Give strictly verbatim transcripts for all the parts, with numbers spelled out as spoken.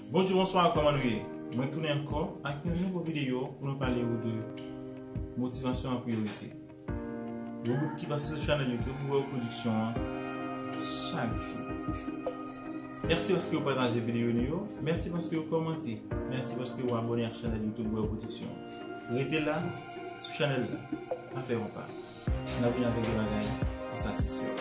Bonjou, bonswa, kòman nou ye? Mwen tounen ankò ak yon nouvo videyo pou nou pale ou de motivasyon an priyorite. Ribrik ki pase sou chanèl YouTube Bwè Pwodiksyon an chak jou. Mèsi paske w pataje videyo nou yo. Mèsi paske w kòmante. Mèsi paske w abòne ak chanèl YouTube Bwè Pwodiksyon an. Rete la sou chanèl la. Pa fè yon pa. N ap vin avèk de bagay pou satisfè w.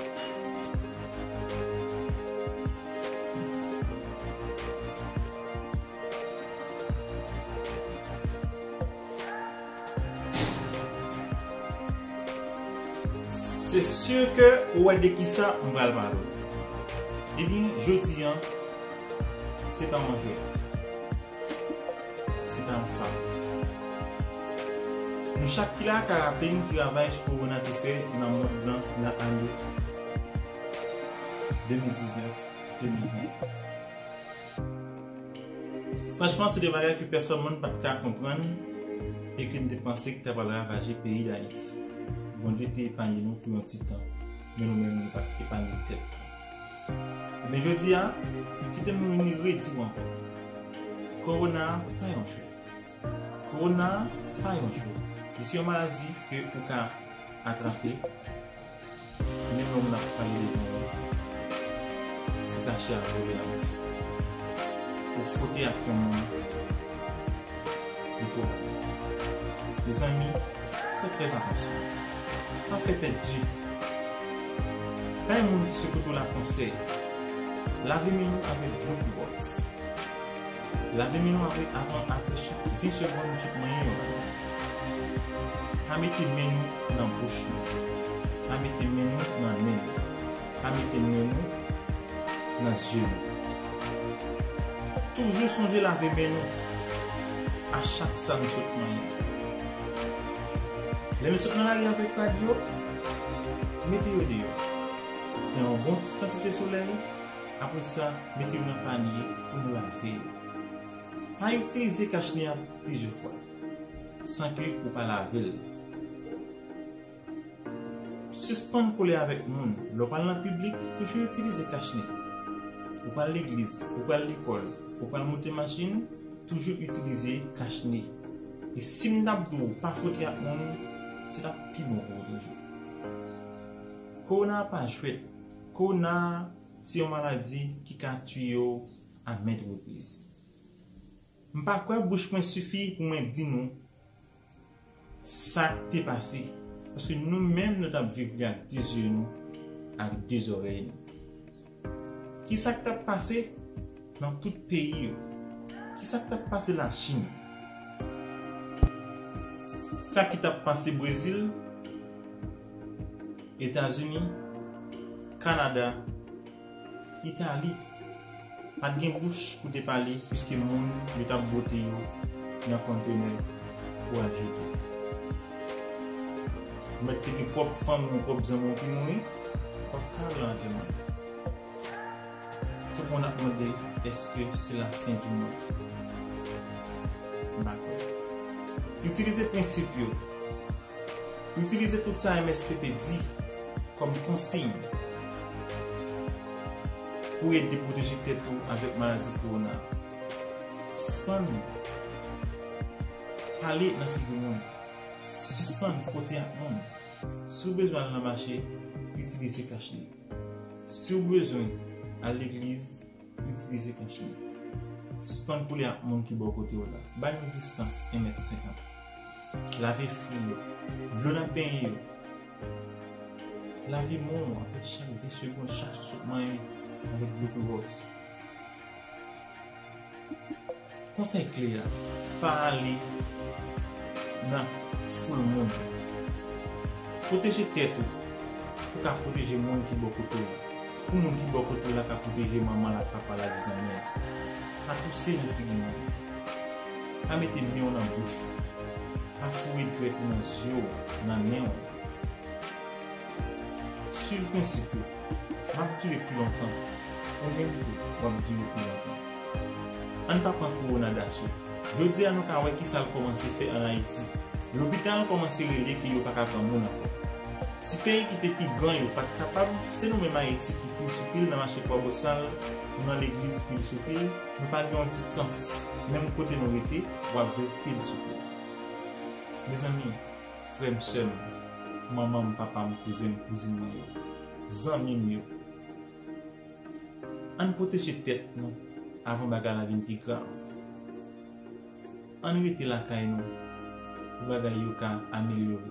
Se si ke ou wè de kisa m pral pale w. Ebyen, jodi a, se pa yon jwèt. Se pa yon fab. Nou chak ki la ka raple n ki ravaj kowona te fè nan mond lan nan ane de mil diznèf, de mil ven. Franchman, se de bagay ke pèsòn moun pa t ka konprann e ke n te panse ki ta pral ravaje peyi Dayiti. Bondye te epanye nou pou yon ti tan, men nou menm nou pa t epanye tèt nou. Ebyen, jodi a, kite m vin redi w ankò. Kowona a pa yon jwèt. Kowona a pa yon jwèt. Li se yon maladi ke ou ka atrape, menm lè moun ap pale devan ou, ti kachè a vole nan bouch ou. Ou fwote ak yon moun, li pwobab. Mezanmi, fè trè atansyon. Pa fè tèt di. Bay moun ki sou kote w la konsèy. Lave men nou avèk dlo ki bòks. Lave men nou avèk, avan, apre chak ven segonn nou sot manyen yon. Pa mete men nou nan bouch nou. Pa mete men nou nan nen nou. Pa mete men nou nan zye nou. Toujou sonje lave men nou a chak sa nou sot manyen. Lè nou sot nan lari avèk rad yo, mete yo deyò. Pran yon bon ti kantite solèy, apre sa, mete yo nan panye pou nou lave yo. Pa itilize kachne a plizyè fwa san ke ou pa lave l. Sispann kole avèk moun. Lè w pral nan piblik, toujou itilize kachne. Ou pral legliz, ou pral lekòl, ou pral monte machin, toujou itilize kachne. E si m t ap di w pa fwote ak moun, se t ap pi bon pou ou toujou. Kowona a pa jwèt. Kowona a se yon maladi ki ka tiye w a mèt repriz. M pa kwè bouch mwen sifi pou mwen di nou sa k te pase, paske nou menm nou t ap viv li ak de zye nou, ak de zòrèy nou. Kisa k t ap pase nan tout peyi yo? Kisa k t ap pase Lachin? Sa ki t ap pase Brezil, Etazini, Kanada, Itali? Pa t gen bouch pou te pale, piske moun yo t ap bwote yo nan kontenè pou al jete. Ou mèt te gen pwòp fanmi w, pwòp zanmi w ki mouri, w ap ka al nan antèman. Tout moun ap mande, èske se lafen di mond? M pa kwè. Itilize prensip yo. Itilize tout sa M S P P di kòm konsiy pou ede pwoteje tèt ou avèk maladi kowona. Sispann pale nan figi moun. Sispann fwote ak moun. Si w bezwen al nan mache, itilize kachne. Si w bezwen al legliz, itilize kachne. Sispann kole ak moun ki bò kote w la. Bay yon distans en mèt senkant. Lave fri yo. Dlo n ap benyen yo. Lave men w apre chak ven segonn, chak sou sot manyen avèk dlo Klowòks. Konsèy kle a, pa ale nan foul moun. Pwoteje tèt ou pou ka pwoteje moun ki bò kote w la. Pou moun ki bò kote w la ka pwoteje manman l ak papa l ak zanmi l. Pa touse nan figi moun. Pa mete men w nan bouch ou. Pa foure dwèt ou nan zye w, nan nen w. Swiv prensip yo. M ap dire pi lontan. Ou menm tou, w ap dire pi lontan. Ann pa pran kowona daso. Jodi a nou ka wè kisa l kòmanse fè ann Ayiti. Lopital kòmanse rele ke yo pa ka pran moun ankò. Si peyi ki te pi gran yo pa t kapab, se nou menm Ayiti ki pil sou pil nan mache Kwabosal pou nan legliz pil sou pil, nou pa gen yon distans, menm kote nou rete, w ap viv pil sou pil. Mezanmi, frè m, sè m, manman m, papa m, kouzen m, kouzin mwen yo, zanmi m yo, ann pwoteje tèt nou avan bagay la vin pi grav. Ann rete lakay nou pou bagay yo ka amelyore.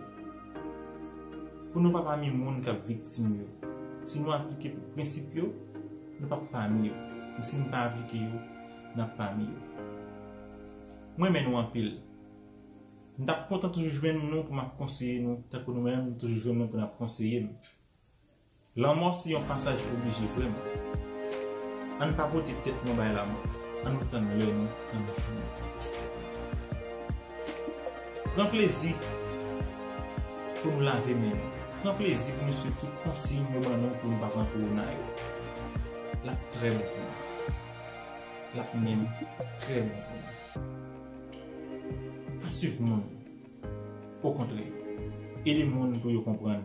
Pou nou pa pami moun k ap viktim yo. Si nou aplike prensip yo, nou p ap pami yo. Men si nou pa aplike yo, n ap pami yo. M renmen nou anpil. M t ap kontan toujou jwenn nou pou m ap konseye nou, tankou nou menm nou toujou jwenn mwen pou n ap konseye m. Lanmò se yon pasaj oblije vrèman. Ann pa pote tèt nou bay lamò. Ann nou tann lè nou, tann jou nou. Pran plezi pou nou lave men nou. Pran plezi pou nou swiv tout konsiy yo ban nou pou nou pa pran kowona yo. L ap trè bon pou nou. L ap menm trè bon pou nou. Pa swiv moun. Okontrè, ede moun pou yo konprann